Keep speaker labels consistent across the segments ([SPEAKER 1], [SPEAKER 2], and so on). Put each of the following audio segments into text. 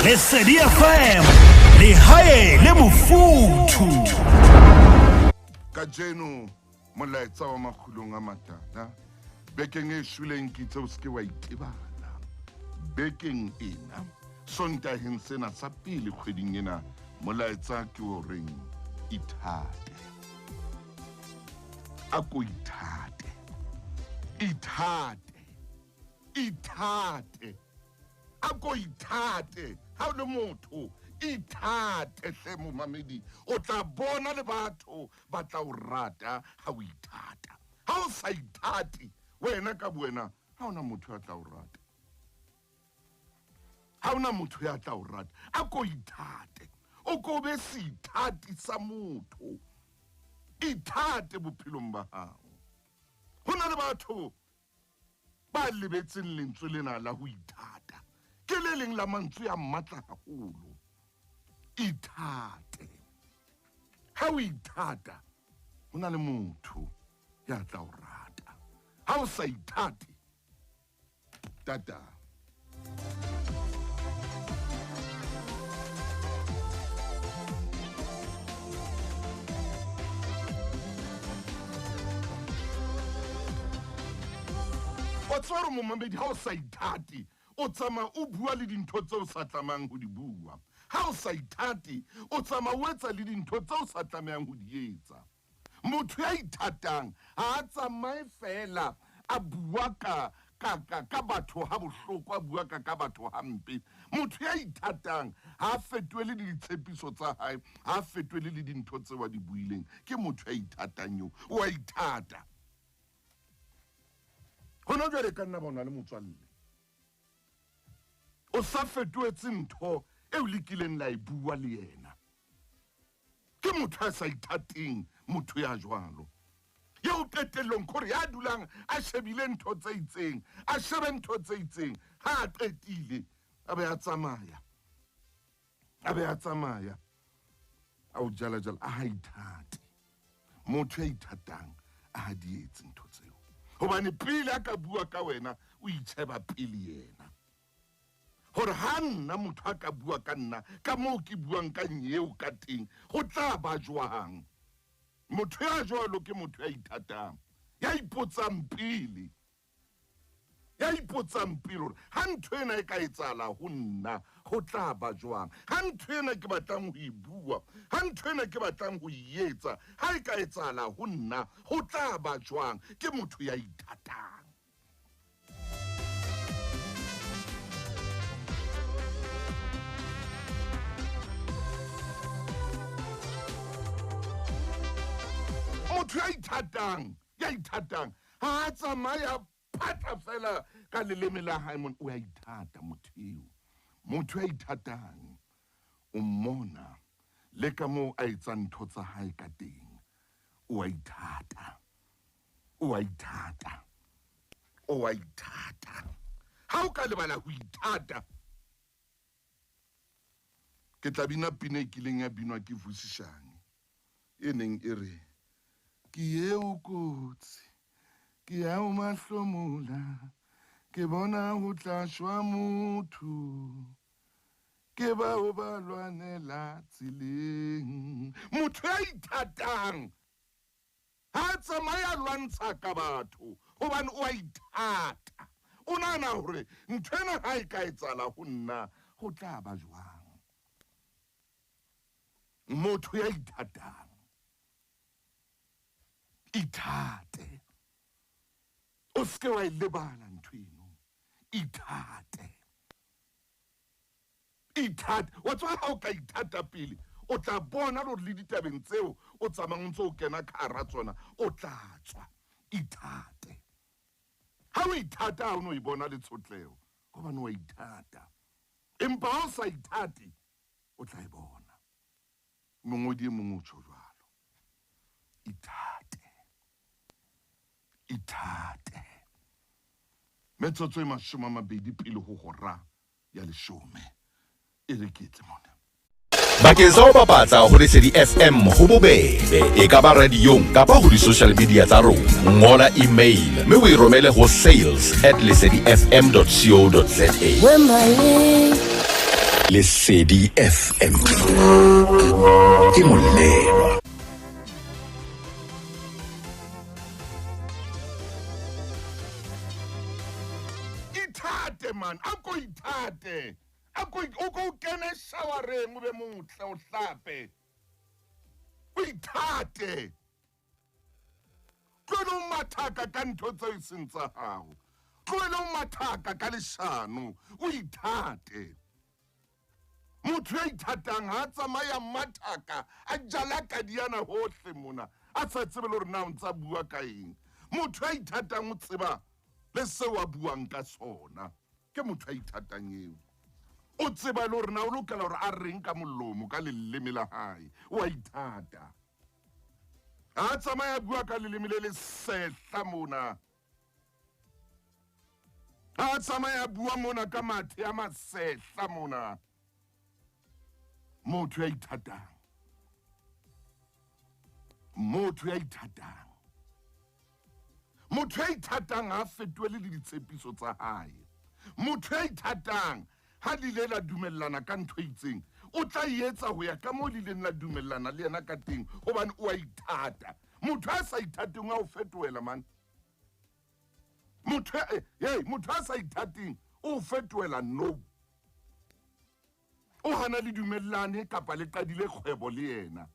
[SPEAKER 1] Lesedi FM, lehae le mofuthu.
[SPEAKER 2] Kajeno molaetsa wa makgulong a matala bekeng e shweleng ke itse o se ke wa itebala bekeng ena sontaheng sena sa pele kgweding ena molaetsa ke o reng ithate a ko ithate ithate ithate a ko ithate ha o le motho ithate hle momamedi o tla bona le batho ba tla o rata ha o ithata ha o sa ithate wena ka bowena ha ona motho ya tla o rata ha ona motho ya tla o rata a ko ithate o ko be seithati sa motho ithate bophelong ba gago go na le batho ba lebetseng lentswe lena la ho ithata ke le leng la mantswe a matla haholo ithate ha o ithata ho na le motho ya tla o rata ha o sa ithate tata o tseba gore momamedi ga o sa ithate o tsamaya o bua le dintho tse o sa tlamang go di bua ga o sa ithate o tsamaya o etsa le dintho tse o sa tlamehang go di etsa Motho ya ithatang ha a tsamaye feela a bua ka ka ka ka batho ha bohloko, a bua ka ka batho hampe. Motho ya ithatang ha a fetohele le ditshepiso tsa hae, ha a fetohele le dintho tseo a di buileng. Ke motho ya ithatang eo, o a ithata. Hona jwale ka nna ba o na le motswalle. O sa fetohetse ntho eo le kileng la e bua le yena. Ke motho ya sa ithateng motho ya jwalo. Eo qetellong kore ya dulang a shebile ntho tse itseng, a shebe ntho tse itseng, ha a qetile a be a tsamaya. A be a tsamaya. A o jala jala a ha ithate. Motho ya ithatang a ha di etse ntho tseo. Hobane pele a ka bua ka wena, o itsheba pele yena. Hore ha nna motho a ka bua ka nna ka moo ke buang ka nyeo ka teng, ho tla ba jwang? Motho ya jwalo ke motho ya ithatang, ya ipotsang pele. Ya ipotsang pele hore ha ntho ena e ka etsahala ho nna, ho tla ba jwang? Ha ntho ena ke batlang ho e bua, ha ntho ena ke batlang ho e etsa, ha e ka etsahala ho nna, ho tla ba jwang? Ke motho ya ithatang. Motho ya ithatang, ya ithatang, ha a tsamaya phatla fela ka leleme la hae mona, o a ithata motho eo. Motho ya ithatang, o mmona le ka moo a etsang ntho tsa hae ka teng, o a ithata. O a ithata. O a ithata. Ha o ka lebala ho ithata, ke tla bina pina e kileng ya binwa ke Vusi Shange e neng e re, Ke eo kotsi, ke ao mahlomola, ke bona ho tla shwa motho, ke bao ba lwanela tseleng. Motho ya ithatang Ha a tsamaye a lwantsha ka batho hobane o a ithata. O nahana hore ntho ena ha e ka etsahala ho nna ho tla ba jwang. Motho ya ithatang, ithate. O se ke wa e lebala ntho eno. Ithate. Ithate. Wa tseba ha o ka ithata pele, o tla bona le hore le ditabeng tseo o tsamayang o ntse o kena ka hara tsona, o tla tswa. Ithate. Ha o ithata ha o no e bona le tshotleho, hobane wa ithata. Empa ha o sa ithate, o tla e bona. Mongodi e mong o tjho jwalo. Ithate. Ithate. Metsotso e 20 pele ho hora ya leshome. E re ke tle mona.
[SPEAKER 3] Bakeng sa ho bapatsa ho Lesedi FM ho bobebe, e ka ba radiong kapa ho di-social media tsa rona. Ngola email mme o e romele ho sales at lesedifm dot co dot za. Lesedi FM ke molelwa.
[SPEAKER 2] Ithate man, a ko ithate. A ko o ko kene showereng o be motle o hlape. O ithate. Tlohela ho mathaka ka ntho tseo e seng tsa hao. Tlohela ho mathaka ka leshano. O ithate. Motho ya ithatang ha a tsamaya mathaka a jala kadiana hohle mona a sa tsebe le hore na o ntsa bua ka eng. Motho ya ithatang o tseba le seo a buang ka sona. Ke motho ya ithatang eo. O tseba le hore na o lokela hore a reng ka molomo ka leleme la hae. O a ithata. Ha a tsamaya a bua ka leleme le le sehla mona. Ha a tsamaya a bua mona ka mathe a masehla mona. Motho ya ithatang. Motho ya ithatang. Motho ya ithatang ha a fetohele le ditshepiso tsa hae. Motho ya ithatang ha le ile la dumellana ka ntho e itseng, o tla e etsa ho ya ka moo le ileng la dumellana le yena ka teng, hobane o a ithata. Motho a sa ithateng wa o fetohela man. Motho hey, motho a sa ithateng o fetohela no. O hana le dumellane kapa le qadile kgwebo le yena.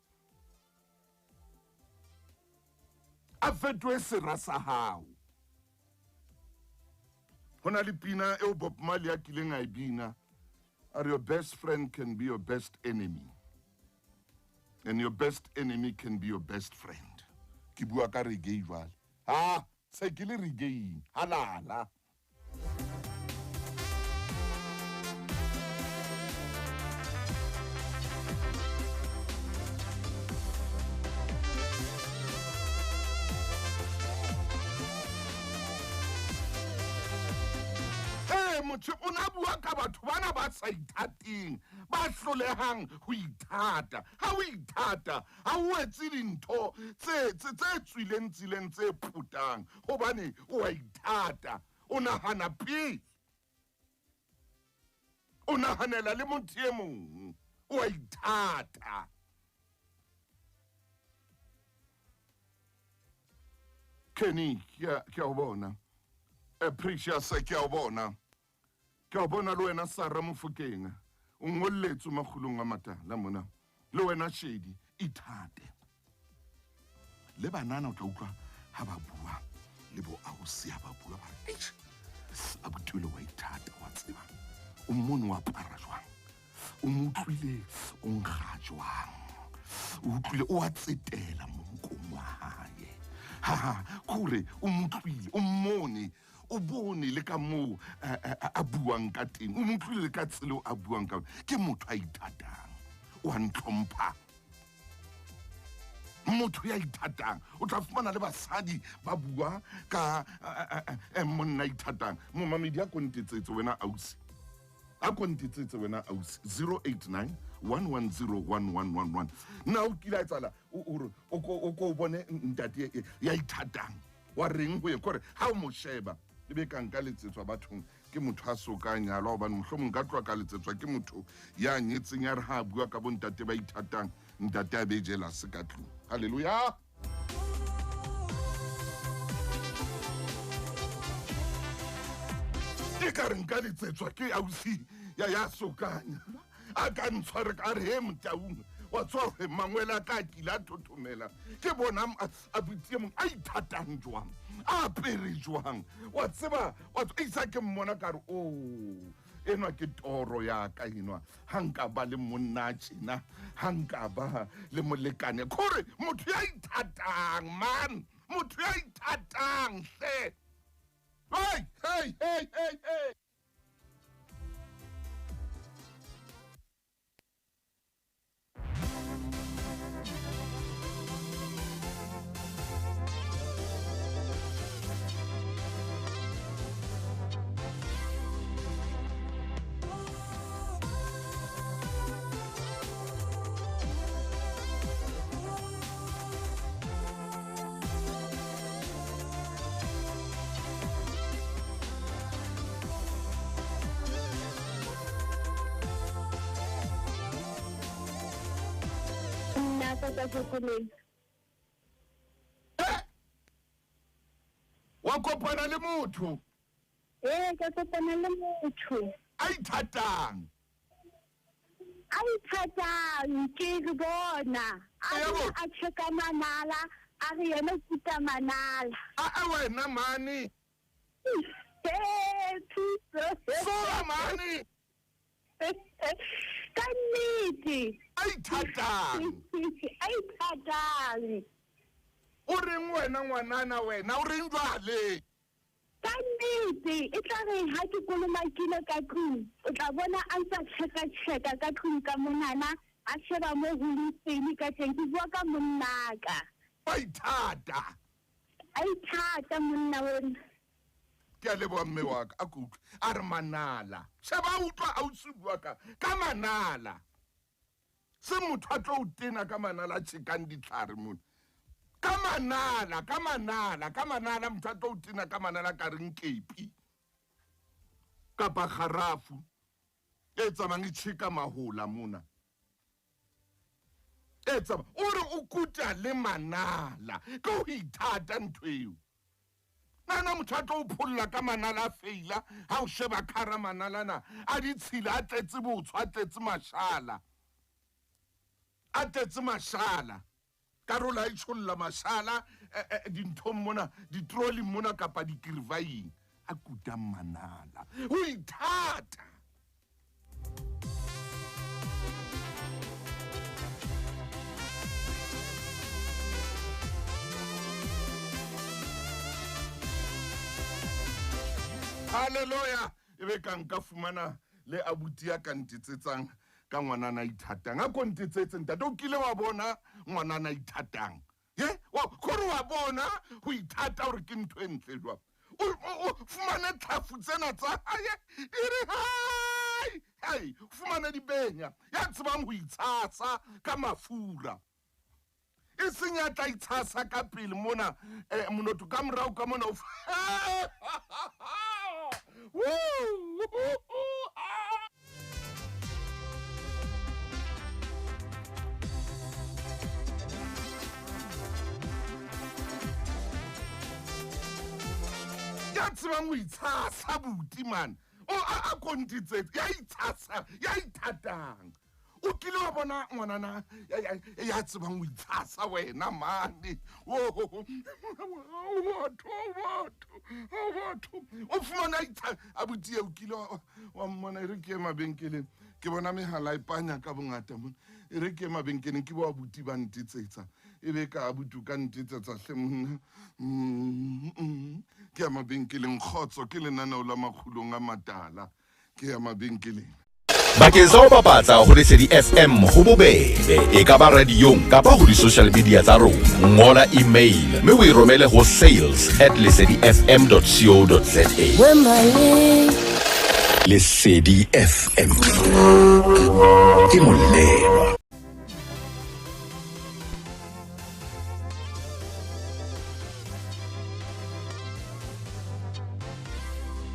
[SPEAKER 2] A fetohe sera sa hao. Ho na le pina eo Bob Marley a kileng a e bina. A re your best friend can be your best enemy. And your best enemy can be your best friend. Ke bua ka reggae jwale. Ha, se ke le reggae. Halala. Motho o na bua ka batho bana ba sa ithateng, ba hlolehang ho ithata. Ha o ithata, ha o etse dintho tse tswileng tseleng tse phutang, hobane o a ithata. O nahana pele. O nahanela le motho e mong. O a ithata. Kenny, ke a o bona. Precious, ke a o bona. Ke a bona le wena Sarah Mofokeng. O ngolletswe makgulong a matala mona. Le wena Shedi, ithate. Le banana o tla utlwa ha ba bua le bo ausi ha ba bua ba re, eish, abuti wa ithata wa tseba. O mmone wa apara jwang? O mo utlwile o nkga jwang? O utlwile o a tsetela monkong wa hae. Ha kore o mo utlwile, o mmone, o bone le ka moo a buang ka teng. O mo utlwile le ka tsela a buang ka. Ke motho a ithatang. O a ntlhompha. Motho ya ithatang o tla fumana le basadi ba bua ka monna ithatang. Momamedi a kontetsetse wena ausi. A kontetsetse wena ausi 089 110 1111. Na o kile a tsala o o bone ntate ya ithatang. Wa reng ho ye kore ha o mo sheba e be ka nka letsetswa bathong ke motho a so ka nyalwa hobane mohlomong ka tloha ka letsetswa ke motho ya nyetseng ya re ha bua ka bontate ba ithatang ntate a be jealous ka tlung. Hallelujah. Ke ka re nka letsetswa ke ausi ya so ka nyalwa a ka ntshware ka re he motaung wa tswa he mangwele a ka kila thothomela ke bona a butse mong a ithatang jwang a apere jwang wa tseba wa isa ke mmona ka re o enwa ke toro ya ka enwa ha nka ba le monna tjena ha nka ba le molekane kore motho ya ithatang man motho ya ithatang hle. Hey hey hey hey hey.
[SPEAKER 4] ngwanaka ka sekoleng.
[SPEAKER 2] Wa kopana le motho?
[SPEAKER 4] Ee, ka kopana le motho.
[SPEAKER 2] A ithatang?
[SPEAKER 4] A ithatang, ke re bona. A cheka manala, a re yena kuta manala.
[SPEAKER 2] A wena mane.
[SPEAKER 4] Ee, thuso.
[SPEAKER 2] Sola mane.
[SPEAKER 4] Ka nnete.
[SPEAKER 2] A ithatang.
[SPEAKER 4] A ithatang.
[SPEAKER 2] O reng wena ngwanana wena, o reng jwale?
[SPEAKER 4] Ka nnete, e tla re ha ke kolomakile ka tlung, o tla bona a ntsa tsheka-tsheka ka tlung ka monana, a sheba mo ho leng teng ka teng, ke bua ka monnaka.
[SPEAKER 2] A ithata.
[SPEAKER 4] A ithata monna ona.
[SPEAKER 2] Ke a leboha mme wa ka, a ke utlwe. A re manala. Sheba utlwa ausi bua ka manala. Se motho a tlo o tena ka manala a tjhekang ditlhare mona. Ka manala, ka manala, ka manala, motho a tlo o tena ka manala ka reng kepi. Kapa kgarafu e tsamayang e tjheka mahola mona. E tsamaya, o re o kuta le manala, ke ho ithata ntho eo. Nana motho a tlo o pholla ka manala a feila, ha o sheba khara manala na, a ditshila, a tletse botsho, a tletse mashala. A tletse mashala. Karolo e tsholla mashala, dinthong mona, ditroli mona kapa dikirivaing. A kuta manala. O ithata. Hallelujah. Ebe ka nka fumana le abuti ya ka ntetsetsang ka ngwanana ithatang. A ko ntetsetse ntate, o kile wa bona ngwanana ithatang? Ye? Wa khore wa bona ho ithata hore ke ntho e ntle jwang? O fumane tlhafu tsena tsa hae, di re hai, hai, fumane dibenya. Ya tsebang ho itshasa ka mafura. E seng ya tla itshasa ka pele mona, monotho ka morao ka mona o Ya tsebang ho itshasa buti man. O a kontitsetse, ya itshasa, ya ithatang. O kile wa bona ngwanana ya tsebang ho itshasa wena mane. Batho, batho. O fumana abuti o kile wa mmona e re ke mabenkeleng. Ke bona mehala e panya ka bongata mona. E re ke mabenkeleng ke bo abuti ba ntetsetsa. E be ka abuti ka ntetsetsa hle monna. Ke ya mabenkeleng kgotso ke lenaneo la makgulong a matala. Ke ya mabenkeleng.
[SPEAKER 3] Bakeng sa ho bapatsa ho Lesedi FM ho bobebe, e ka ba radiong kapa ho di-social media tsa rona. Ngola email mme o e romele ho sales@lesedifm.co.za. Lesedi FM ke molelwa.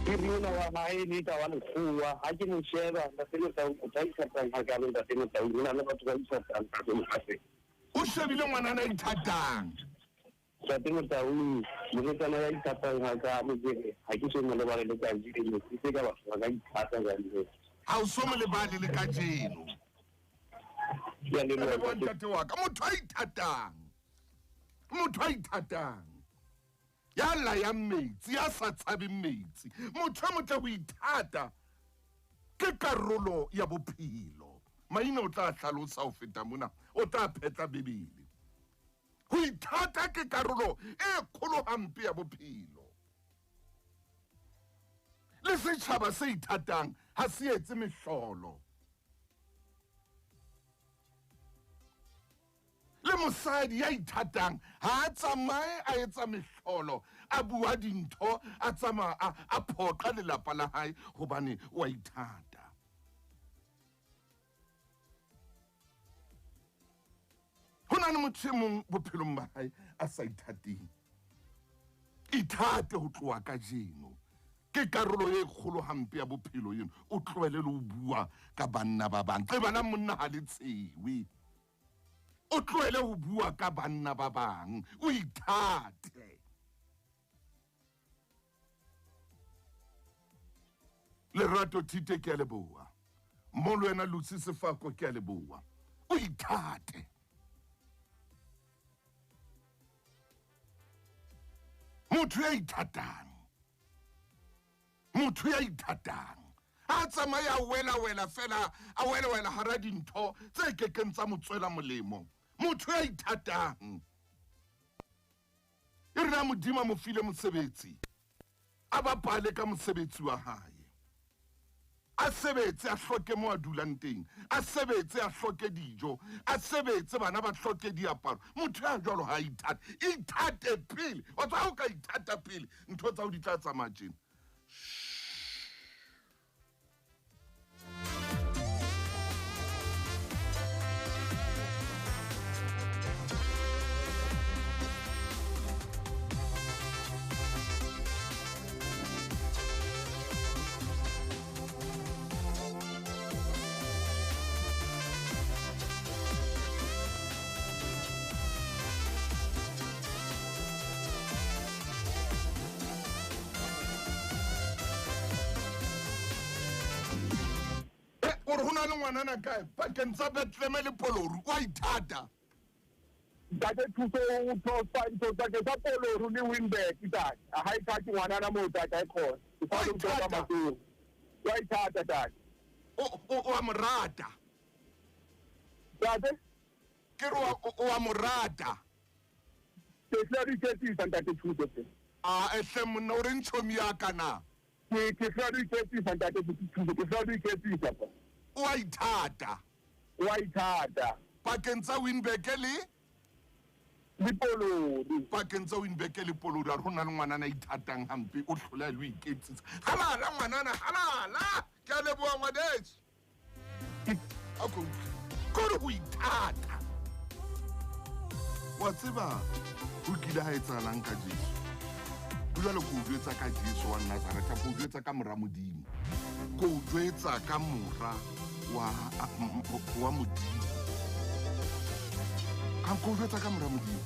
[SPEAKER 5] Ke mona wa hae le ka wa lekgowa, ha ke mo sheba ntate Motau, motho a ithatang hakalo ntate Motau, ho na le batho ba ithatang ntate lefatsheng.
[SPEAKER 2] O shebile ngwanana a ithatang.
[SPEAKER 5] Ntate Motau, morwetsana ya ithatang hakalo, ke re ha ke so mo lebale le kajeno, ke se ka batho ba ka ithata jwang.
[SPEAKER 2] Ha o so mo lebale le kajeno.
[SPEAKER 5] Ke a leboha
[SPEAKER 2] ntate wa ka, motho a ithatang. Motho a ithatang. Ya layang metsi, ya sa tshabeng metsi. Motho a motle ho ithata ke karolo ya bophelo. Maina o tla hlalosa ho feta mona, o tla phetla Bibele. Ho ithata ke karolo e kgolo hampe ya bophelo. Le setjhaba se ithatang ha se etse mehlolo. Le mosadi ya ithatang ha a tsamaye a etsa mehlolo, a bua dintho, a tsamaya a phoqa lelapa la hae hobane o a ithata. Ho na le motho e mong bophelong ba hae a sa ithateng. Ithate ho tloha kajeno. Ke karolo e kgolo hampe ya bophelo eno. O tlohele le ho bua ka banna ba bang. Qebana monna ha le tshewe. O tlohele ho bua ka banna ba bang, o ithate. Lerato Thite ke a leboha. Mo le wena Lucy Sefako ke a leboha. O ithate. Motho ya ithatang. Motho ya ithatang. A tsamaya a wela-wela fela, a wela-wela hara dintho tse kekeng tsa mo tswela molemo. Motho ya ithatang. E re ha Modimo a mo file mosebetsi, a bapale ka mosebetsi wa hae. A sebetse a hloke mo a dulang teng, a sebetse a hloke dijo, a sebetse bana ba hloke diaparo. Motho ya jwalo ha ithate. Ithate pele. Wa tseba ha o ka ithata pele, ntho tsa hao di tla tsamaya tjena. Gore go na le ngwanana kae pakeng tsa Bethlehem le Poloru, o a ithata.
[SPEAKER 5] Ntate Thuso o tlosa ntho tsa ke tsa Poloru le Winburg, ntate. A ha ithate ngwanana moo ntate a khona. O
[SPEAKER 2] Wa ithata.
[SPEAKER 5] Wa ithata ntate.
[SPEAKER 2] O a mo rata.
[SPEAKER 5] Ntate?
[SPEAKER 2] Ke re o a mo rata.
[SPEAKER 5] Ke tla di iketsisa ntate Thuso.
[SPEAKER 2] A ehle monna o re ntšhomi ya ka na.
[SPEAKER 5] Ke tla di iketsisa ntate Thuso, ke tla di iketsisa.
[SPEAKER 2] O a ithata.
[SPEAKER 5] O a ithata.
[SPEAKER 2] Pakeng tsa Winburg le
[SPEAKER 5] le Poloru.
[SPEAKER 2] Pakeng tsa Winburg le Poloru, a re ho na le ngwanana a ithatang hampe, o hlola le ho iketsisa. Halala ngwanana, halala. Ke a leboha ngwaneso. A ko utlwe. Kore ho ithata. Wa tseba ho kile ha etsahalang ka Jesu? Jwale ko o jwetsa ka Jesu wa Nazaretha, ko o jwetsa ka mora Modimo. Ko o jwetsa ka mora wa Modimo. Ka ko o jwetsa ka mora Modimo.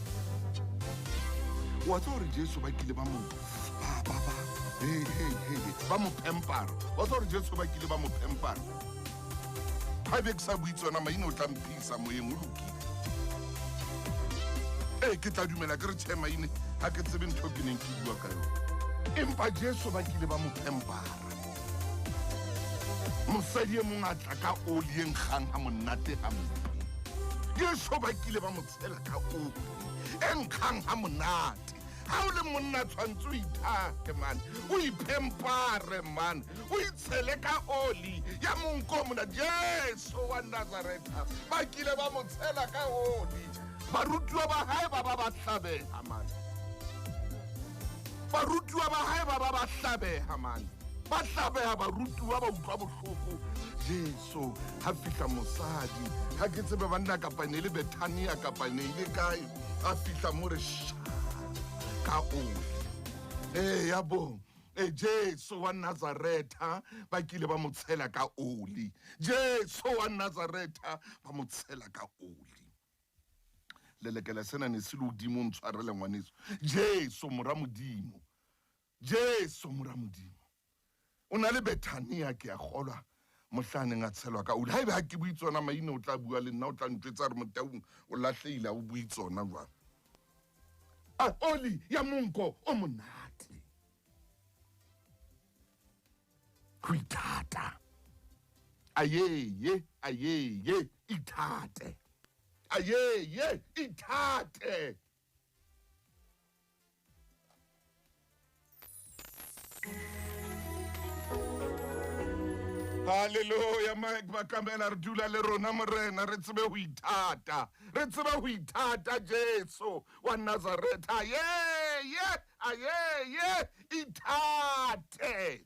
[SPEAKER 2] Wa tseba hore Jesu ba kile ba mo ba hey hey hey ba mo phempara. Wa tseba hore Jesu ba kile ba mo phempara. Ha be ke sa bue tsona maina o tla mphisa moyeng, o lokile. Ke tla dumela ke re tjhe maine, ha ke tsebe ntho ke neng ke bua ka yona. Empa Jesu ba kile ba mo phempara. Mosadi e mong a tla ka oli e nkgang ha monate hampe. Jesu ba kile ba mo tshela ka oli e nkgang ha monate. Ha o le monna tshwantse o ithate man, o iphempare man, o itshele ka oli ya monko mona. Jesu wa Nazaretha ba kile ba mo tshela ka oli. Barutuwa ba hae ba ba ba hlabeha man. Barutuwa ba hae ba ba ba hlabeha man. Ba hlabeha barutuwa ba utlwa bohloko. Jesu ha fihla mosadi, ha ke tsebe banna kapa ne le Bethania kapa ne ile kae, a fihla mo re sha ka oli. Ya bo. Jesu wa Nazaretha ba kile ba mo tshela ka oli. Jesu wa Nazaretha ba mo tshela ka oli. Lelekela sena ne se le hodimo, ntshwarele ngwaneso. Jesu mora Modimo. Jesu mora Modimo. O na le Bethania ke a kgolwa mohla a neng a tshelwa ka oli. Haebe ha ke bue tsona maina o tla bua le nna, o tla ntjwetsa re Motaung o lahlehile ha o bue tsona jwang. A oli ya monko o monate. Ho ithata. Ayeye, ayeye, ithate. Ayeye, ithate. Hallelujah, Mike Makamela, re dula le rona morena, re tsebe ho ithata. Re tsebe ho ithata Jesu wa Nazaretha. Ye, aye, ithate.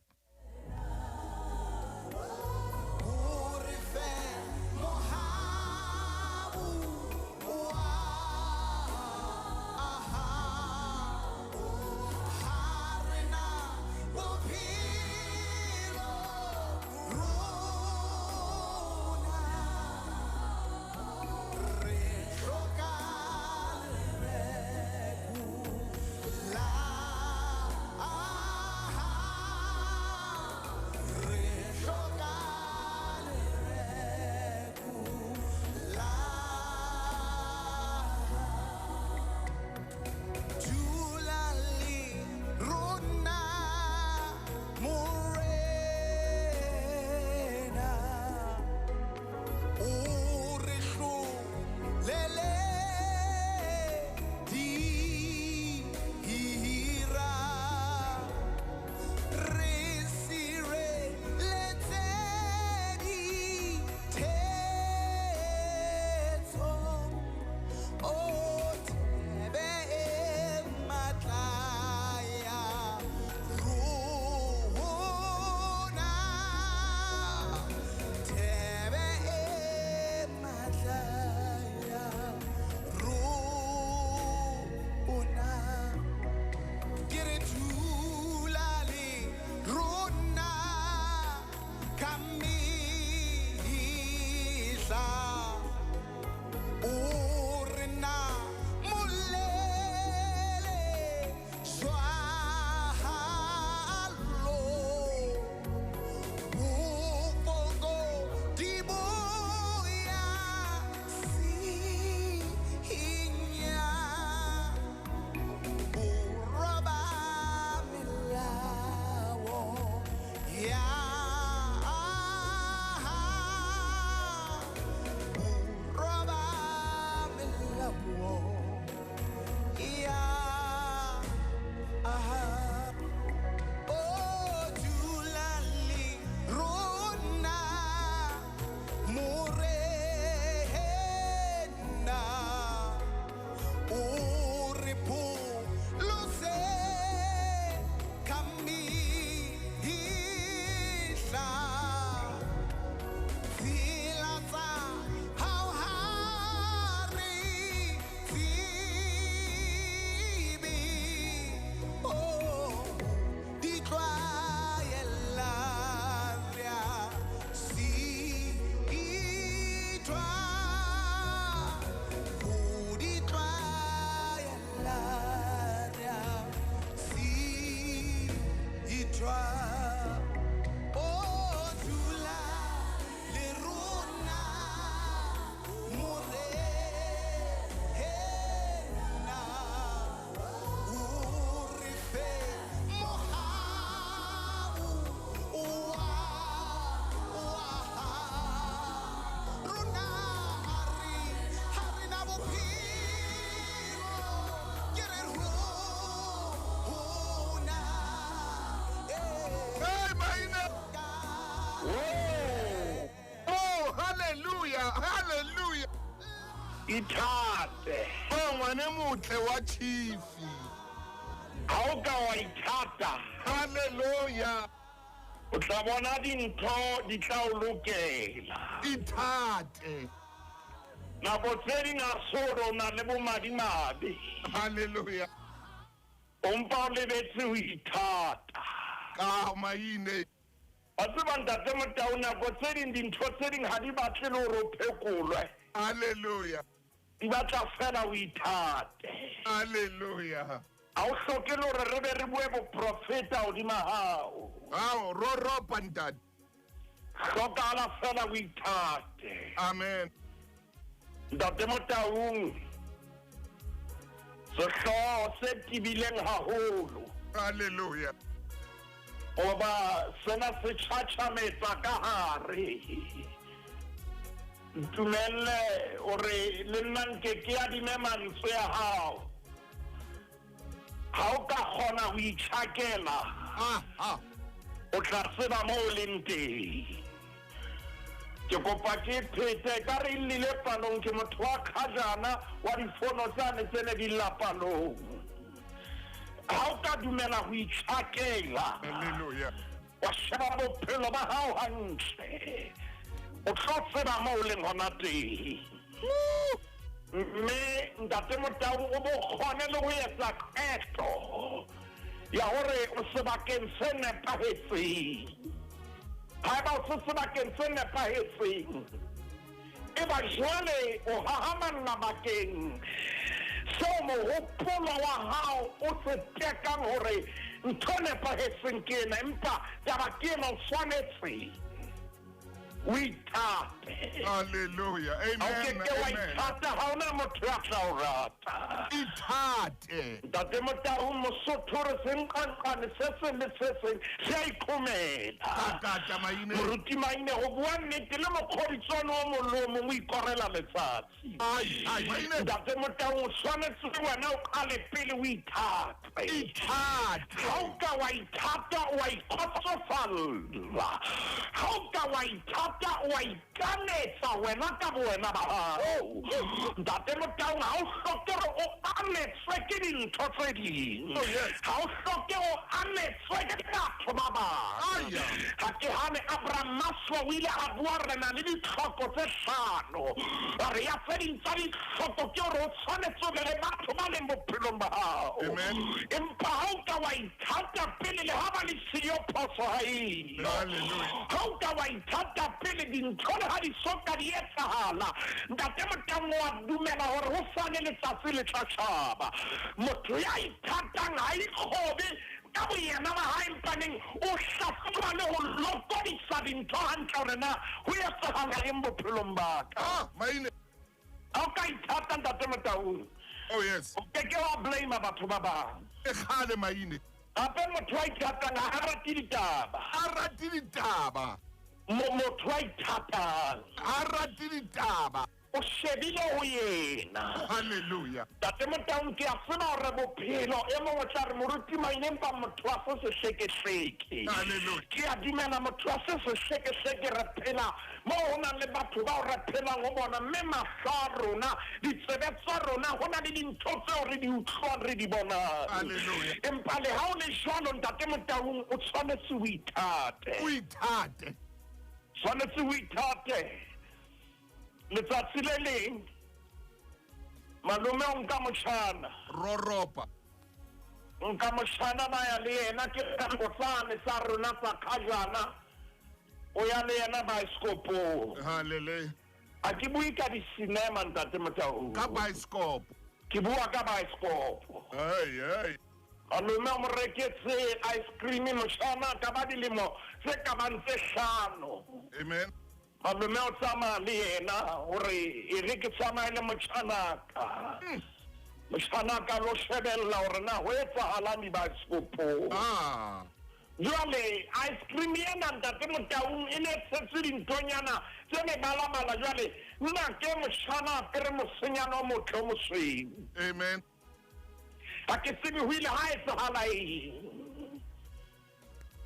[SPEAKER 6] Sitwa ho di tlwaela, re a sitwa. O dula le rona, Morena, o re fe mohau wa wa rona. Ha re na bophelo, ke re rona, eh.
[SPEAKER 2] Hey, Maine. Oh, hallelujah, hallelujah.
[SPEAKER 7] Ithate.
[SPEAKER 2] Oh, ngwane motle wa chifi.
[SPEAKER 7] Ha o ka wa ithata,
[SPEAKER 2] Hallelujah.
[SPEAKER 7] o tla bona dintho di tla o lokela.
[SPEAKER 2] Ithate.
[SPEAKER 7] Nako tse ding a sore o na le bomadimabe,
[SPEAKER 2] Hallelujah.
[SPEAKER 7] o mpa o lebetse ho ithata.
[SPEAKER 2] Ka Maine.
[SPEAKER 7] Wa tseba, ntate Motau, nako tse ding dintho tse ding ha di batle le hore o phekolwe,
[SPEAKER 2] Hallelujah.
[SPEAKER 7] di batla fela o ithate.
[SPEAKER 2] Hallelujah.
[SPEAKER 7] Ha o hloke le hore re be re bue boprofeta hodima hao.
[SPEAKER 2] Ao, roropa ntate.
[SPEAKER 7] Hlokahala fela o ithate.
[SPEAKER 2] Amen.
[SPEAKER 7] Ntate Motaung, sehlooho se tebileng haholo,
[SPEAKER 2] Hallelujah.
[SPEAKER 7] hoba sena se tjhatjhametsa ka hare. Ntumelle hore le nna nke ke adime mantswe a hao. Ha o ka kgona ho itjhakela,
[SPEAKER 2] Ah, ah.
[SPEAKER 7] o tla tseba moo o leng teng. Ke kopa ke phete ka re llile palong, ke motho wa kgajana wa difono tsane tse ne di lla palong. Ha o ka dumela ho itjhakela,
[SPEAKER 2] Hallelujah.
[SPEAKER 7] wa sheba bophelo ba hao hantle, o tlo tseba moo o leng hona teng. Mme ntate Motau, o bo kgone le ho etsa qeto ya hore o sebakeng se nepahetseng. Haeba o se sebakeng se nepahetseng, e ba jwale o hahamalla bakeng seo mohopolo wa hao o se tekang hore ntho e nepahetseng ke ena, empa taba ke ena, o tshwanetse o ithate.
[SPEAKER 2] Hallelujah.
[SPEAKER 7] Ha o
[SPEAKER 2] Amen.
[SPEAKER 7] keke wa
[SPEAKER 2] Amen.
[SPEAKER 7] ithata, ha hona motho ya tla o rata.
[SPEAKER 2] Ithate.
[SPEAKER 7] Ntate Motau, Mosotho re senqanqane se seng le se seng se a iqhomela.
[SPEAKER 2] Kakata Maine.
[SPEAKER 7] Moruti Maine, ho bua nnete, le mokgoditswane o mong le o mong o ikorela letsatsi.
[SPEAKER 2] Ai, ai, Maine.
[SPEAKER 7] Ntate Motau, o tshwanetse wena o qale pele o ithate.
[SPEAKER 2] Ithate.
[SPEAKER 7] Ha o ka wa ithata, wa ikgotsofalla. Ha o ka wa ithata, wa ikanetsa wena ka bowena ba hao. Ntate Motaung, ha o hloke hore o anetswe ke dintho tse ding.
[SPEAKER 2] Oh, yes.
[SPEAKER 7] Ha o hloke o anetswe ke batho ba bang.
[SPEAKER 2] Aya.
[SPEAKER 7] Ha ke hane Abraham Maslow o ile a bua re na le ditlhoko tse hlano. A re ya tse ding tsa ditlhoko ke hore o tshwanetse o be le batho ba leng bophelong ba hao.
[SPEAKER 2] Amen.
[SPEAKER 7] Empa ha o ka wa ithata pele, le ha ba le siyo phoso ha eyo.
[SPEAKER 2] Hallelujah.
[SPEAKER 7] Ha o ka wa ithata pele, dintho le ha di so ka di etsahala, ntate Motaung, wa dumela hore ho sane letsatsi le tla tjhaba. Motho ya ithatang ha ikgobe ka boyena ba hae, empaneng o hlahloba le ho lokodisa dintho hantle hore na ho etsahala eng bophelong ba ka.
[SPEAKER 2] Ah, Maine.
[SPEAKER 7] Ha o ka ithata, ntate Motaung,
[SPEAKER 2] Oh, yes.
[SPEAKER 7] o keke wa blame batho ba bang.
[SPEAKER 2] E kgale Maine.
[SPEAKER 7] Hape motho wa ithatang ha a rate ditaba.
[SPEAKER 2] A rate ditaba.
[SPEAKER 7] Motho wa ithatang
[SPEAKER 2] A rate ditaba.
[SPEAKER 7] o shebile ho yena.
[SPEAKER 2] Hallelujah.
[SPEAKER 7] Tate Motaung, ke a tseba hore bophelo e mong o tla re, moruti Maine, empa motho wa se sehlekehleke.
[SPEAKER 2] Hallelujah.
[SPEAKER 7] Ke a dumela motho wa se sehlekehleke, re phela moo ho nang le batho bao re phelang ho bona, mme mahlo a rona, ditsebe tsa rona, ho na le dintho tseo re di utlwang, re di bonang.
[SPEAKER 2] Hallelujah.
[SPEAKER 7] Empa le ha o le jwalo, ntate Motaung, o tshwanetse o ithate.
[SPEAKER 2] O ithate.
[SPEAKER 7] Tshwanetse o ithate. Letsatsi le leng malome o nka motjhana,
[SPEAKER 2] Roropa.
[SPEAKER 7] nka motjhana, ba ya le yena, ke nako tsane tsa rona tsa kgajana, o ya le yena baesekopong.
[SPEAKER 2] Hallelujah.
[SPEAKER 7] A ke bue ka di-cinema, ntate Motaung.
[SPEAKER 2] Ka bioscope.
[SPEAKER 7] Ke bua ka bioscope.
[SPEAKER 2] Hey, hey.
[SPEAKER 7] Malome o mo reketse ice cream moshana ka ba dilemo tse ka bang tse 5.
[SPEAKER 2] Amen.
[SPEAKER 7] Malome o tsamaya le yena hore e re ke tsamaye le motjhanaka. Motjhanaka lo shebella hore na ho etsahalang dibaesekopong.
[SPEAKER 2] Ah.
[SPEAKER 7] Jwale ice cream ena ntate Motaung e ne tshetse dinthonyana tse mebalabala. Jwale nna ke motjhana apere mosenyana o motle o mosweu.
[SPEAKER 2] Amen.
[SPEAKER 7] Ha ke tsebe ho ile ha etsahala eng.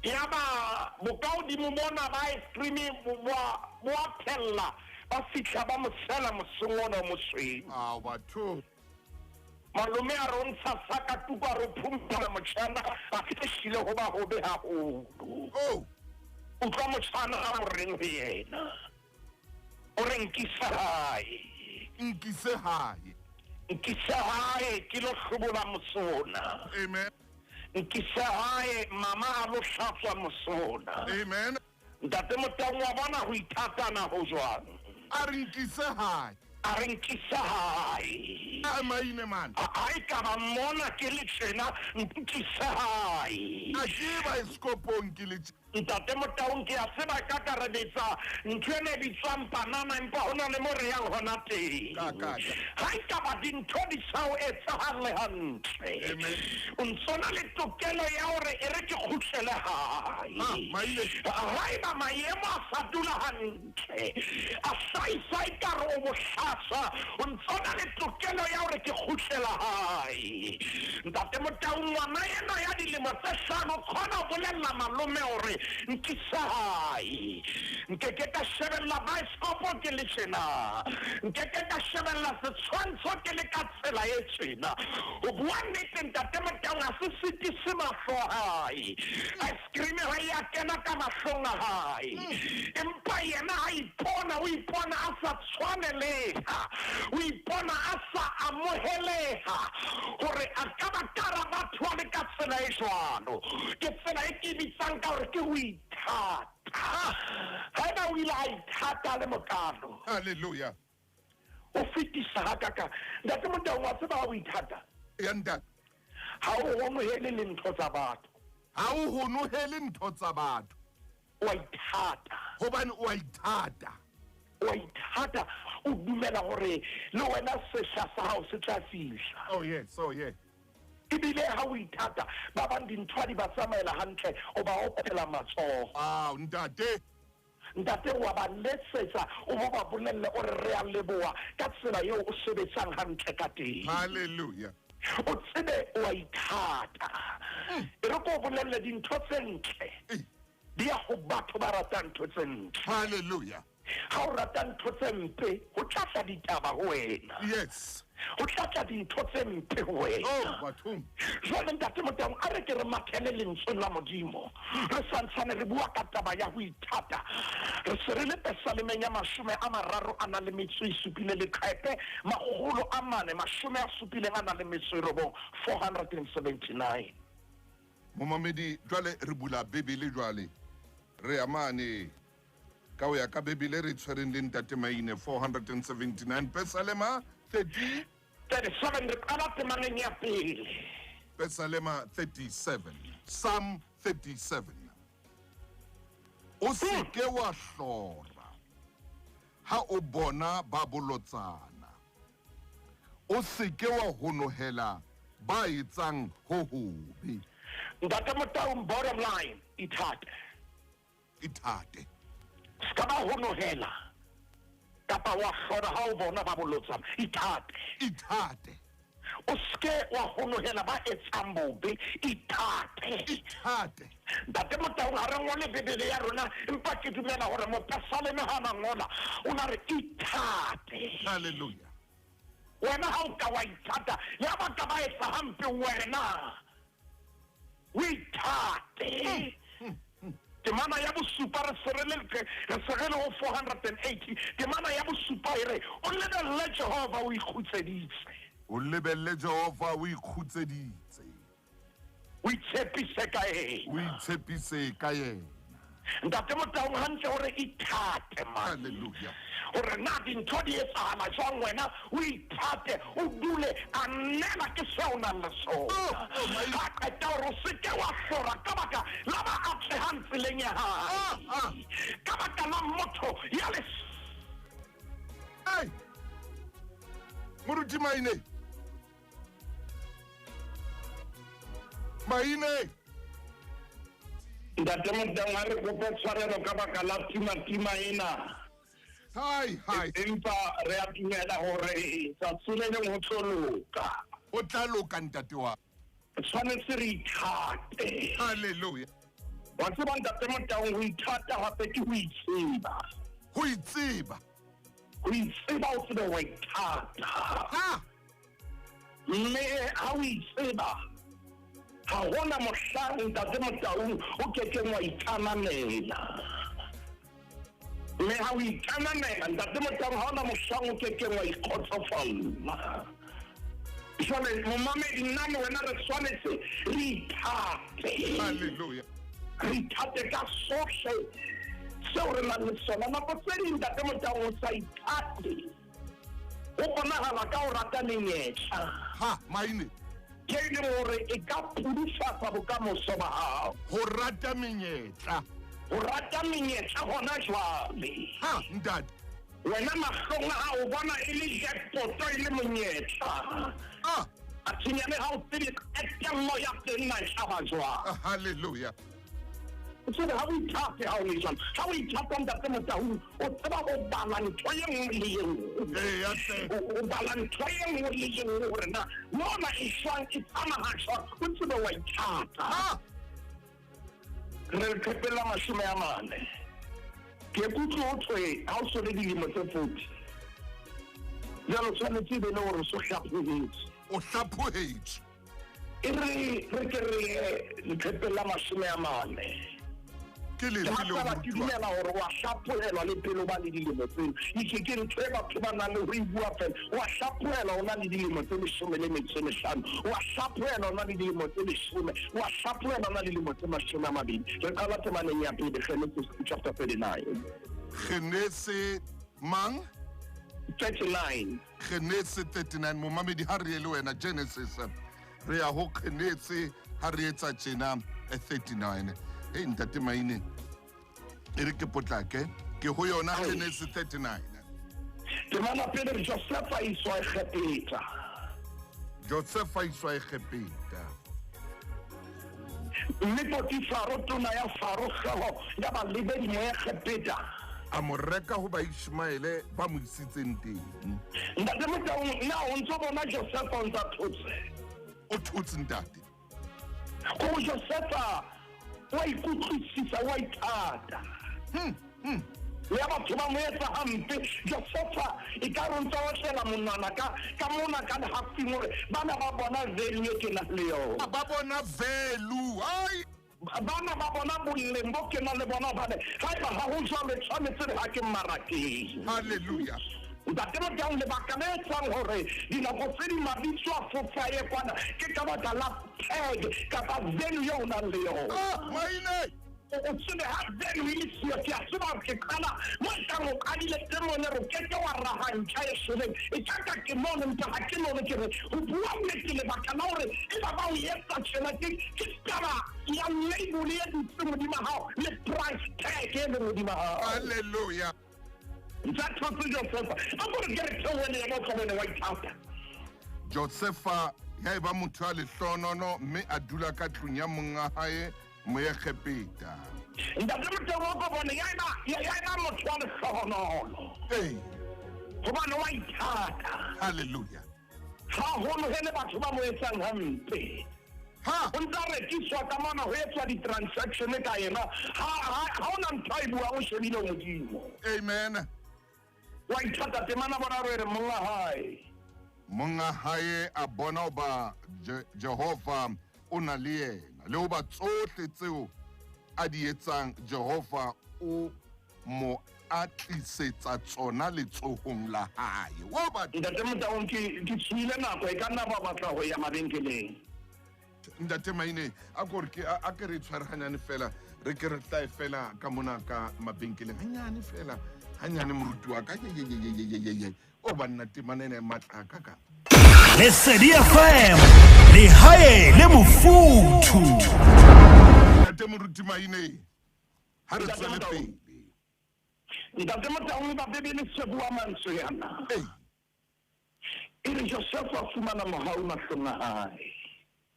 [SPEAKER 7] Yaba bokahodimo bona ba ice cream bo a phella, ba fihla ba mo tshela moseng ona o mosweu.
[SPEAKER 2] Ao batho.
[SPEAKER 7] Malome a re o ntsha sakatuku a re o phumphela motjhana, a fihlile ho ba hobe haholo.
[SPEAKER 2] Oh.
[SPEAKER 7] Utlwa motjhana a o reng ho yena. O re nkise hae.
[SPEAKER 2] Nkise hae.
[SPEAKER 7] Nkise hae ke lo hlobola mosona.
[SPEAKER 2] Amen.
[SPEAKER 7] Nkise hae mama a lo hlatswa mosona.
[SPEAKER 2] Amen.
[SPEAKER 7] Ntate Motaung wa bona ho ithatana ho jwang.
[SPEAKER 2] A re nkise hae.
[SPEAKER 7] A re nkise hae.
[SPEAKER 2] A maine man.
[SPEAKER 7] A e ka ba mona ke le tjena, nkise hae.
[SPEAKER 2] A ke baesekopong ke le
[SPEAKER 7] Ntate Motaung ke a tseba ka ka re betsa ntho ena e bitswang panana, empa ho na le mo re yang hona teng.
[SPEAKER 2] Ka.
[SPEAKER 7] Ha e ka ba dintho di sa o etsahalle hantle.
[SPEAKER 2] Amen.
[SPEAKER 7] O ntso na le tokelo ya hore e re ke kgutlele hae.
[SPEAKER 2] Ah, maile.
[SPEAKER 7] Haeba maemo a sa dula hantle, a hlahisa ekare o bohlaswa, o ntso na le tokelo ya hore ke kgutlela hae. Ntate Motaung, ngwana ena ya dilemo tse 5 o kgona ho bolella malome hore nkise hae. Nkeke ka shebella baesekopo ke le tjena. Nkeke ka shebella setshwantsho ke le ka tsela e tjena. Ho bua nnete ntate Motaung, ha se sitise mahlo a hae. Ice cream ha e a kena ka mahlong a hae. Empa yena ha ipona, o ipona a sa tshwaneleha. O ipona a sa amoheleha hore a ka ba kara batho ba le ka tsela e jwalo. Ke tsela e ke bitsang ka hore ke ho ithata. Haeba o ile a ithata le mokalo.
[SPEAKER 2] Hallelujah.
[SPEAKER 7] O fetisa hakaka. Ntate Motaung, wa tseba ha o ithata?
[SPEAKER 2] Ya ntate.
[SPEAKER 7] Ha o honohele le ntho tsa batho.
[SPEAKER 2] Ha o honohele ntho tsa batho.
[SPEAKER 7] O a ithata.
[SPEAKER 2] Hobane o a ithata.
[SPEAKER 7] O a ithata, o dumela hore le wena sehla sa hao se tla fihla.
[SPEAKER 2] Oh yes, oh yes.
[SPEAKER 7] Ebile ha o ithata, ba bang dintho ha di ba tsamaela hantle, o ba opela matsoho.
[SPEAKER 2] Ao ntate.
[SPEAKER 7] Ntate wa ba letsetsa, o bo ba bolelle o re re a leboha ka tsela eo o sebetsang hantle ka teng.
[SPEAKER 2] Hallelujah.
[SPEAKER 7] O tsebe o a ithata. E re ko bolelle dintho tse ntle. Di ya ho batho ba ratang ntho tse ntle.
[SPEAKER 2] Hallelujah.
[SPEAKER 7] Ha o rata ntho tse mpe, ho tla tla ditaba ho wena.
[SPEAKER 2] Yes.
[SPEAKER 7] Ho tla tla dintho tse mpe ho wena.
[SPEAKER 2] Oh, bathong.
[SPEAKER 7] Jwale ntate Motaung, a re ke re mathele lentsweng la Modimo. Re santshane re bua ka taba ya ho ithata. Re se re le Pesalemeng ya 37 leqepe, 479, 479.
[SPEAKER 2] Momamedi, jwale re bula Bibele jwale. Re amane. Ka ho ya ka Bibele re tshwereng le ntate Maine 479 Pesalema 37
[SPEAKER 7] re qala temaneng ya pele.
[SPEAKER 2] Pesalema 37, Psalm 37. O se ke wa hlora ha o bona ba bolotsana. O se ke wa honohela ba etsang ho hobe.
[SPEAKER 7] Ntate Motaung, bottom line, ithate.
[SPEAKER 2] Ithate.
[SPEAKER 7] Ska ba honohela kapa wa hlora ha o bona ba bolotsana. Ithate.
[SPEAKER 2] Ithate.
[SPEAKER 7] O ske wa honohela ba etsang bobe. Ithate.
[SPEAKER 2] Ithate.
[SPEAKER 7] Ntate Motaung, ha re ngole Bibele ya rona, empa ke dumela hore mopesaleme ha na ngola, o na re ithate.
[SPEAKER 2] Hallelujah.
[SPEAKER 7] Wena ha o ka wa ithata, ya ba ka ba etsa hampe wena. O ithate. Temana ya bosupa re se re le ho 480. Temana ya bosupa e re, o lebelle Jehova o ikgutseditse.
[SPEAKER 2] O lebelle Jehova o ikgutseditse.
[SPEAKER 7] O itshepise ka yena.
[SPEAKER 2] O itshepise ka yena.
[SPEAKER 7] Ntate Motaung hantle hore ithate man.
[SPEAKER 2] Hallelujah.
[SPEAKER 7] Hore na dintho di etsahala jwang wena o ithate o dule a nela ke seo o nang le sona.
[SPEAKER 2] Oh, oh, my-
[SPEAKER 7] Ha qeta hore o seke wa hlora ka baka la ba atlehang tseleng ya hae.
[SPEAKER 2] Ah, ah.
[SPEAKER 7] Ka baka la motho ya le
[SPEAKER 2] Hey! Moruti Maine. Maine.
[SPEAKER 5] Ntate Motaung ha re kope tshwarelo ka baka la tima-tima ena.
[SPEAKER 2] Hi, hi.
[SPEAKER 5] Empa re a dumela hore tsatsi le leng ho tlo loka.
[SPEAKER 2] O tla loka ntate wa.
[SPEAKER 5] Tshwanetse re ithate.
[SPEAKER 2] Hallelujah.
[SPEAKER 5] Wa tseba ntate Motaung ho ithata hape ke ho itseba.
[SPEAKER 2] Ho itseba.
[SPEAKER 5] Ho itseba o tsebe wa ithata.
[SPEAKER 2] Ha!
[SPEAKER 5] Mme ha o itseba ha hona mohlang ntate Motaung o kekeng wa ikananela. Mme ha o ikananela ntate Motaung ha hona mohlang o kekeng wa ikgotsofalla. Jwale momamedi nna le wena re tshwanetse re ithate.
[SPEAKER 2] Hallelujah.
[SPEAKER 5] Re ithate ka sohle seo re nang le sona. Nako tse ding ntate Motaung o sa ithate o bonahala ka ho rata menyetla.
[SPEAKER 2] Ha, Maine.
[SPEAKER 5] Ke e leng hore e ka pudufatsa bokamoso ba hao.
[SPEAKER 2] Ho rata menyetla.
[SPEAKER 5] Ho rata menyetla hona jwale.
[SPEAKER 2] Ha, ntate.
[SPEAKER 5] Wena mahlong a hao o bona e le jackpot e le monyetla.
[SPEAKER 2] Ah,
[SPEAKER 5] Athinyane ha o tsebe qetello ya teng na e hlaba jwang.
[SPEAKER 2] hallelujah.
[SPEAKER 5] O tsebe ha o ithate ha o le jwalo. Ha o ithata ntate Motaung, o tseba ho bala ntho e nngwe le e nngwe.
[SPEAKER 2] Eya hle.
[SPEAKER 5] O bala ntho e nngwe le e nngwe hore na mona e jwang, e tsamaya jwang, o tsebe wa ithata.
[SPEAKER 2] Ha!
[SPEAKER 5] Re leqhepeng la 40. Ke kutlwe ho thwe ha o so le dilemo tse 40. Jwale o tshwanetse e be le hore o so hlaphohetswe.
[SPEAKER 2] O hlaphohetswe.
[SPEAKER 5] E re re ke re ye leqhepeng la 40.
[SPEAKER 2] Ke
[SPEAKER 5] Ke
[SPEAKER 2] lefe leo
[SPEAKER 5] hatala ke
[SPEAKER 2] moruti wa?
[SPEAKER 5] dumela hore wa hlaphohelwa le pele o ba le dilemo tseo. Ike ke ntho e batho ba nang le ho e bua fela. Wa hlaphohelwa o na le dilemo tse 15. Wa hlaphohelwa o na le dilemo tse 10. Wa hlaphohelwa o na le dilemo tse 20. Re qala temaneng ya pele, Genesis chapter 39.
[SPEAKER 2] Genese mang?
[SPEAKER 5] 39.
[SPEAKER 2] Genese 39. Momamedi ha re ye le wena Genesis. Re ya ho Genese ha re etsa tjena 39. Hey ntate Maine. E re ke potlake ke ho yona Genesis 39.
[SPEAKER 5] Temana pele re Josefa a iswa Egepeta.
[SPEAKER 2] Josefa a iswa Egepeta.
[SPEAKER 5] Mme Potifaro tona ya Faro hlooho ya balebedi mo Egepeta.
[SPEAKER 2] A mo reka ho Baishmaele ba mo isitseng teng.
[SPEAKER 5] Ntate Motaung, na o ntso bona Josefa o ntsa thotse?
[SPEAKER 2] O thotse ntate.
[SPEAKER 5] Ko Josefa wa ikutlwisisa, wa ithata. Le ya batho ba mo etsa hampe. Josefa e ka re o ntsa otlela monwana ka mona ka lehafing hore bana ba bona value e ke nang le yona.
[SPEAKER 2] Ba bona value. Ai!
[SPEAKER 5] Bana ba bona boleng bo ke nang le bona hobane haeba ha ho jwalo tshwanetse re ha ke mmarakeng.
[SPEAKER 2] Hallelujah.
[SPEAKER 5] Ntate Motaung, lebaka le etsang hore dinako tse ding mabitso a fofaye kwana ke ka baka la tag kapa value eo o nang le yona.
[SPEAKER 2] Ah, Maine!
[SPEAKER 5] O tsebe ha value e le siyo, ke a tseba hore ke qala mo e kang o qadile teng mone re o keke wa raha ntlha e shweleng. E ka ka ke mono, empa ha ke mono ke re ho bua nnete lebaka la hore e ba ba o etsa tjena ke taba ya label e dutseng hodima hao le price tag e leng hodima hao.
[SPEAKER 2] Hallelujah.
[SPEAKER 5] Ntsa thotse Josefa. A ko re ke re theohe le yena o tlo bone wa ithata.
[SPEAKER 2] Josefa ya eba motho ya lehlohonono mme a dula ka tlung ya monga hae Moegepeta.
[SPEAKER 5] Ntate Motaung o ko bone ya eba motho wa lehlohonolo.
[SPEAKER 2] Ee.
[SPEAKER 5] Hobane wa ithata.
[SPEAKER 2] Hallelujah.
[SPEAKER 5] Haholo he le batho ba mo etsang hampe.
[SPEAKER 2] Ha!
[SPEAKER 5] O ntsa rekiswa ka mona ho etswa di-transaction ka yena. Ha hona ntho a e buang o shebile Modimo.
[SPEAKER 2] Amen.
[SPEAKER 5] Wa ithata temana bona re re monga hae.
[SPEAKER 2] Monga hae a bona hoba Jehova o na le yena le hoba tsohle tseo a di etsang Jehova o mo a tlisetsa tsona letsohong la hae. Wa ba
[SPEAKER 5] Ntate Motaung ke tswile nako e ka nna ba batla ho ya mabenkeleng.
[SPEAKER 2] Ntate Maine a ko re ke a ke re tshwarehanyane fela Re ke re tlae fela ka mona ka mabenkeleng hanyane fela hanyane moruti wa ka ye o banna temana ena e matla a ka ka.
[SPEAKER 1] Lesedi FM, lehae le mofuthu.
[SPEAKER 2] Ntate moruti Maine, ha re tswele pele.
[SPEAKER 5] Ntate Motaung ba Bibele se bua mantswe ana.
[SPEAKER 2] Ei.
[SPEAKER 5] E re Josefa a fumana mohau mahlong a hae.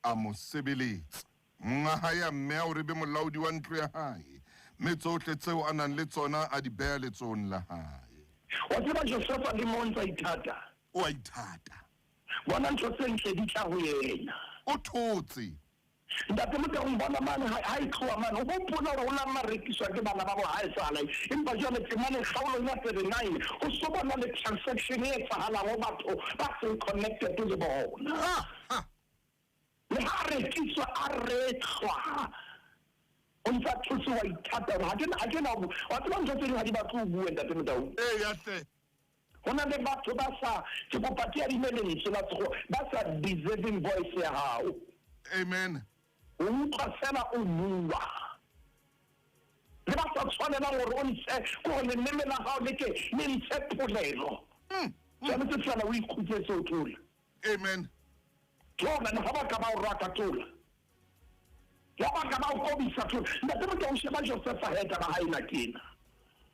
[SPEAKER 2] A mo sebeletsa. Monga hae a mmeha hore e be molaodi wa ntlo ya hae, mme tsohle tseo a nang le tsona a di beha letsohong la hae.
[SPEAKER 5] Wa tseba Josefa le mo o ntsa ithata.
[SPEAKER 2] O a ithata.
[SPEAKER 5] Bona ntho tse ntle di tla ho yena.
[SPEAKER 2] O thotse.
[SPEAKER 5] Ntate Motaung bona mane ha, ha e tloha mane, o hopola hore o la nna rekiswa ke bana ba bo haesale. Empa jwale temaneng kgaolong ya 39 ho so bona le transaction e etsahalang ho batho ba seng connected le bona.
[SPEAKER 2] Ha, ha.
[SPEAKER 5] Le ha a rekiswa a rehlwa, o ntsa thotse wa ithata hore ha ke na, ha ke na, wa tseba ntho tse ding ha di batle o bue Ntate Motaung.
[SPEAKER 2] Eya hle.
[SPEAKER 5] Ho na le batho ba sa, ke kopa ke adime lentswe la sekgowa, ba sa deserving voice ya hao.
[SPEAKER 2] Amen.
[SPEAKER 5] O utlwa fela o bua. Le ba sa tshwanelang hore o ntshe, ke hore leleme la hao le ke le ntshe polelo. Tshwanetse fela o ikgutsetse o thola.
[SPEAKER 2] Amen.
[SPEAKER 5] Thola, le ha ba ka ba o rwaka, thola. Le ha ba ka ba o kobisa, thola. Ntate Motaung, sheba Josefa he taba ha ena ke ena.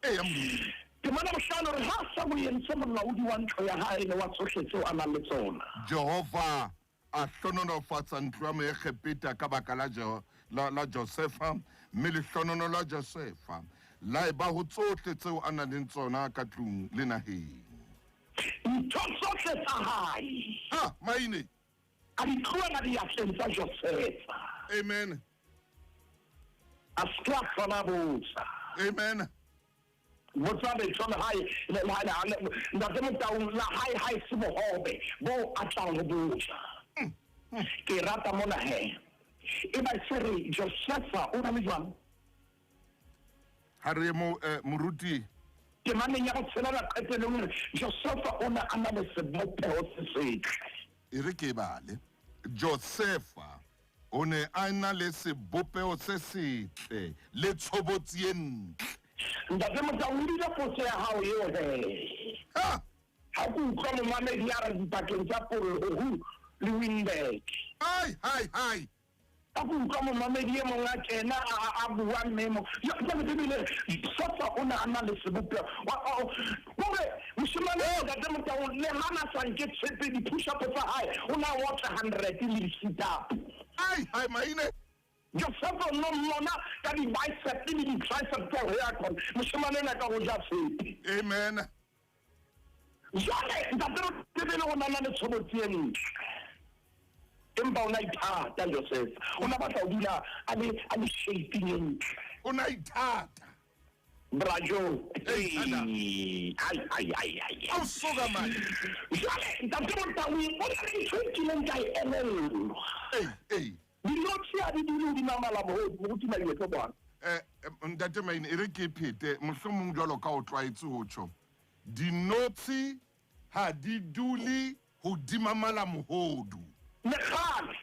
[SPEAKER 2] Eya Modimo.
[SPEAKER 5] Temana bohlano re ha a sa mo entse molaodi wa ntlo ya hae le wa tsohle tseo a nang le tsona.
[SPEAKER 2] Jehova a hlohonolofatsa ntlo ya Moegepeta ka baka la, la, la Josefa, mme lehlohono la Josefa la eba ho tsohle tseo a nang le tsona ka tlung le naheng.
[SPEAKER 5] Ntho tsohle tsa hae.
[SPEAKER 2] Ha, maine.
[SPEAKER 5] A di tlohela diatleng tsa Josefa.
[SPEAKER 2] Amen.
[SPEAKER 5] A se ke a hlola a botsa.
[SPEAKER 2] Amen.
[SPEAKER 5] Botsa letho le hae, Ntate Motaung, la hae ha e se bohobe boo a tlang ho bo ja. Ke e rata mona he. Eba e se re Josefa o na le jwang?
[SPEAKER 2] Ha re ye moo, moruti.
[SPEAKER 5] Temaneng ya botshelela qetelong e re Josefa o ne a na le sebopeho se setle.
[SPEAKER 2] E re ke e bale. Josefa o ne a na le sebopeho se setle le tshobotsi e ntle.
[SPEAKER 5] Ntate Motau, o bile potso ya hao eo he.
[SPEAKER 2] Ha!
[SPEAKER 5] Ha ke utlwa momamedi a re dipakeng tsa Polhou le Winburg.
[SPEAKER 2] Hai, hai, hai!
[SPEAKER 5] Ka ke utlwa momamedi e mong a kena a, a, a bua mme mo. Jwale Bibele e re, Josefa o ne a na le sebopeho. Wa, o, kore moshemane eo Ntate Motau le ha na sa nke tshepe di-push-up tsa hae, o ne a otla hundred le di-sit-up.
[SPEAKER 2] Hai, hai, maine!
[SPEAKER 5] Josefa o no mmona ka di-bicep le di-tricep tsa hore ya khona moshemane enwa ka ho ja tshepe.
[SPEAKER 2] Amen.
[SPEAKER 5] Jwale Ntate Bibele o na na le tshobotsi e ntle. Empa o na ithata Josefa. O na batla ho dula a le a le shaping e ntle.
[SPEAKER 2] O na ithata.
[SPEAKER 5] Bra Joe.
[SPEAKER 2] Ei, ana.
[SPEAKER 5] Ai ai ai ai.
[SPEAKER 2] Au suka man.
[SPEAKER 5] Jwale Ntate Motaung o na le ntho e kileng ka e elellwa.
[SPEAKER 2] Ei, ei.
[SPEAKER 5] Dinotshi ha di dule hodima malamohodu, moruti Maile tlo bona.
[SPEAKER 2] Eh, Ntate Maine, e re ke phete, mohlomong jwalo ka o tlwaetse ho tjho. Dinotshi ha di dule hodima malamohodu.
[SPEAKER 5] Lekgale.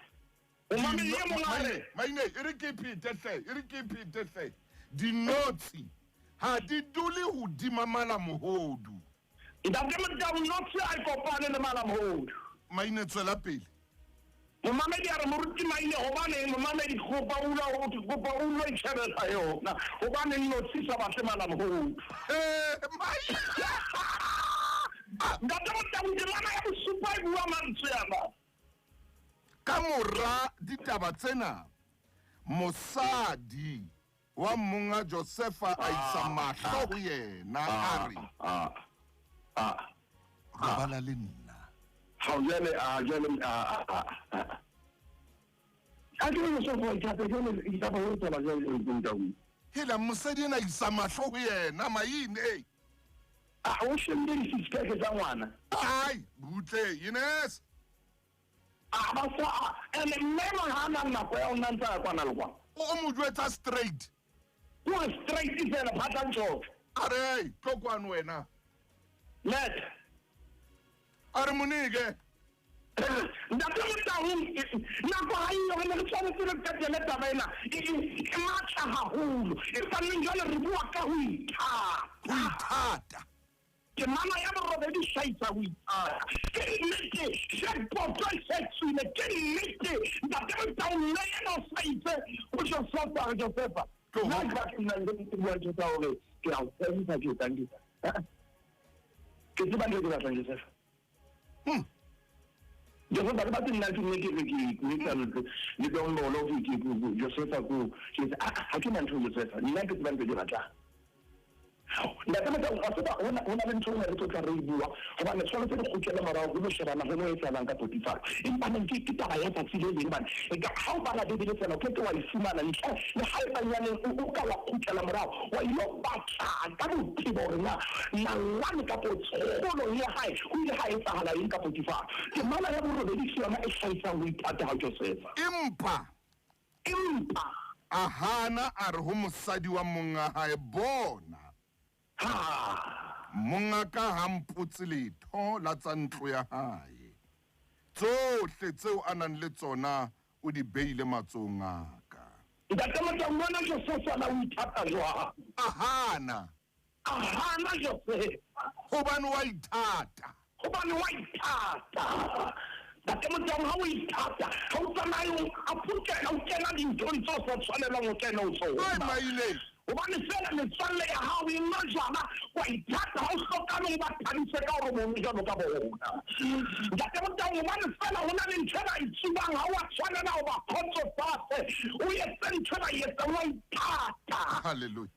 [SPEAKER 5] O mamele e mong a re.
[SPEAKER 2] Maine, e re ke phete hle, e re ke phete hle. Dinotshi ha di dule hodima malamohodu.
[SPEAKER 5] Ntate Motau, notshi ha e kopane le malamohodu.
[SPEAKER 2] Maine, tswela pele.
[SPEAKER 5] Momamedi a re, Moruti Maile, hobaneng? Momamedi, ke kopa o utlwa, ke kopa o utlwe itjhebela yona. Hobaneng notshi sa batle malamohodu?
[SPEAKER 2] Eh, Maile!
[SPEAKER 5] Ntate Motau, temana ya bosupa e bua mantswe ana.
[SPEAKER 2] Ka mora ditaba tsena, mosadi wa monga Josefa a isa mahlo ho yena, a re, Robala le nna.
[SPEAKER 5] Ha jwale, a jwale, a a a. A ke re Josefa wa ithata, jwale ditaba ho tswela jwale Ntaung.
[SPEAKER 2] Hela, mosadi ena a isa mahlo ho yena, maine.
[SPEAKER 5] A o shebile di-six pack tsa ngwana?
[SPEAKER 2] Ai, butle, Ines.
[SPEAKER 5] A ba sa, a, ene mme enwa ha a na nako ya ho nna ntse a ya kwana le kwana.
[SPEAKER 2] O mo jwetsa straight.
[SPEAKER 5] Ke hore straight fela, phatla ntjhotjho.
[SPEAKER 2] A re, Ei, tlo kwano wena.
[SPEAKER 5] Let.
[SPEAKER 2] A re, Monike.
[SPEAKER 5] Ntate Motaung, nako ha eyo, re ne re tshwanetse re qetele taba ena e e matla haholo. Empa neng jwale re bua ka ho ithata.
[SPEAKER 2] Ho ithata.
[SPEAKER 5] Temana ya borobedi hlahisa ho ithata. Ke nnete, jackpot e se tswile. Ke nnete, Ntate Motaung le yena o sa itse ho Josefa, re Josefa, nna ke batla nna ke bua ntho tsa hore ke a o hlompha, ke etsang ke etsang. Ke tseba ntho e ke batlang, Josefa. Josefa ke batle nna ke nne ke re ke ke etsa le dongolo ke ke Josefa ko ke etsa ah ha ke na ntho Josefa nna ke tseba ntho ke batlang. Ntate Motau wa tseba ho na le ntho e nngwe re tlo tla re e bua hobane tshwanetse re kgutlele morao re lo shebana ho no etsahalang ka Potifaro. Empa neng ke ke taba ya tsatsi le leng hobane ha o bala Bibele tsena o ke ke wa e fumana ntle le haeba nyaneng o ka wa kgutlela morao wa ilo batla ka botebo hore na nalane kapa kgolong ya hae ho ile ha etsahala eng ka Potifaro. Temana ya borobedi ke yona e hlahisang ho ithata ha Josefa.
[SPEAKER 2] Empa.
[SPEAKER 5] Empa.
[SPEAKER 2] A hana, a re ho mosadi wa monga hae, Bona!
[SPEAKER 5] Ha.
[SPEAKER 2] Monga ka ha mpotse letho la tsa ntlo ya hae. Tsohle tseo a nang le tsona o di beile matsohong a ka.
[SPEAKER 5] Ntate Motau, ngwana Josefa na o ithata jwang?
[SPEAKER 2] A hana.
[SPEAKER 5] A hana Josefa.
[SPEAKER 2] Hobane wa ithata.
[SPEAKER 5] Hobane wa ithata. Ntate Motau, ha o ithata, ha o tsamaye o apokela o kena dinthong tse o sa tshwanelang ho kena ho tsona. Hobane feela metswalle ya hao e nwa jwala, wa ithata, ha o hlokahale o ba thabise ka hore o nwe jwalo ka bona. Ntate Motau, hobane feela ho na le ntho e ba e tsubang, ha o a tshwanela ho ba kgotsofatse, o etse ntho e ba e etsang, wa ithata.
[SPEAKER 2] Hallelujah.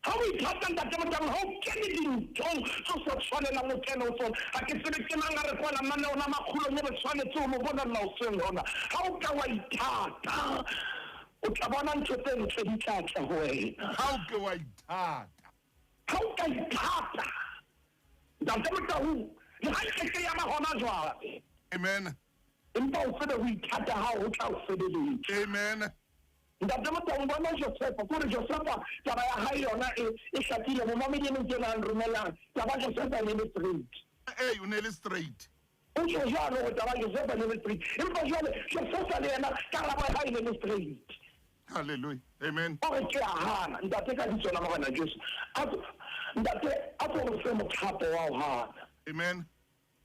[SPEAKER 5] Ha o ithata Ntate Motau, ha o kene dinthong tse o sa tshwanelang o kene ho tsona. Ha ke tsebe ke mang a re kwala mananeo la makgulong e re tshwanetse ho mo bolella hoseng hona. Ha o ka wa ithata, o tla bona ntho tse ntle di tla tla ho wena.
[SPEAKER 2] Ha o ke wa ithata.
[SPEAKER 5] Ha o ka ithata, Ntate Motau, le ha e ke ke ya ba hona jwale.
[SPEAKER 2] Amen.
[SPEAKER 5] Empa o tsebe ho ithata ha hao ho tla o sebeletsa.
[SPEAKER 2] Amen.
[SPEAKER 5] Ntate Motaung, bona Josefa, ke hore Josefa taba ya hae yona e, e hlakile. Momamedi e mong ke ena a nromellang taba ya Josefa e ne e le straight.
[SPEAKER 2] Ee, o ne e le straight.
[SPEAKER 5] O tjho jwalo hore taba ya Josefa e ne e le straight. Empa jwale Josefa le yena karabo ya hae e ne e le straight.
[SPEAKER 2] Hallelujah. Amen.
[SPEAKER 5] O re ke a hana, Ntate, ka bitso la Morena Jesu. A tlo, Ntate, a tlo re fe mothapo wa ho hana.
[SPEAKER 2] Amen.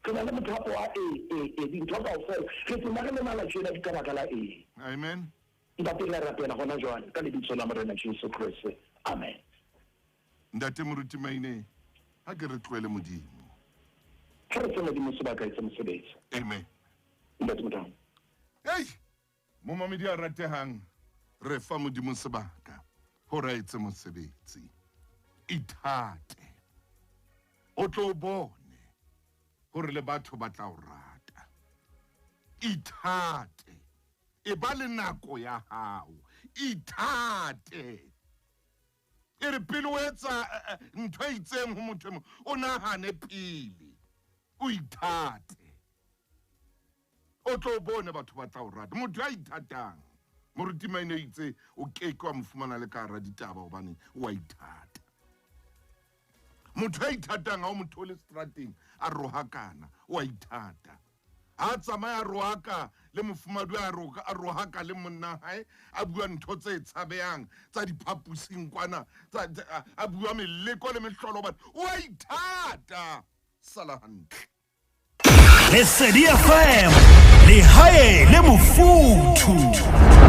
[SPEAKER 5] Re na le mothapo wa e, e, e, dintho kaofela. Re tsena re lemala tjena di ka baka la eng?
[SPEAKER 2] Amen.
[SPEAKER 5] Ntate, re a rapela hona jwale, ka Lebitso la Morena Jesu Kreste. Amen.
[SPEAKER 2] Ntate Moruti Maine, ha ke re tlohele Modimo.
[SPEAKER 5] Ha re fe Modimo sebaka etse mosebetsi.
[SPEAKER 2] Amen.
[SPEAKER 5] Ntate Modimo.
[SPEAKER 2] Hey, momamedi a ratehang, re fa Modimo sebaka hore a etse mosebetsi. Ithate. O tlo bone hore le batho ba tla o rata. Ithate. E ba le nako ya hao. Ithate. E re pele o etsa eh, eh, ntho e itseng ho motho e mong, o nahane pele. O ithate. O tlo bone batho ba tla o rata. Motho ya ithatang, Moruti Maine o itse o keke wa mo fumana le ka hara ditaba hobane o a ithata. Motho ya ithatang ha o mo thole strateng a rohakana, o a ithata. Ha a tsamaya a rohaka le mofumadi a roka a rohaka le monna hae a bua ntho tse tshabehang tsa diphapusing kwana tsa a bua meleko le mehlolo hobane o a ithata. Sala hantle.
[SPEAKER 1] Lesedi FM, lehae le mofuthu.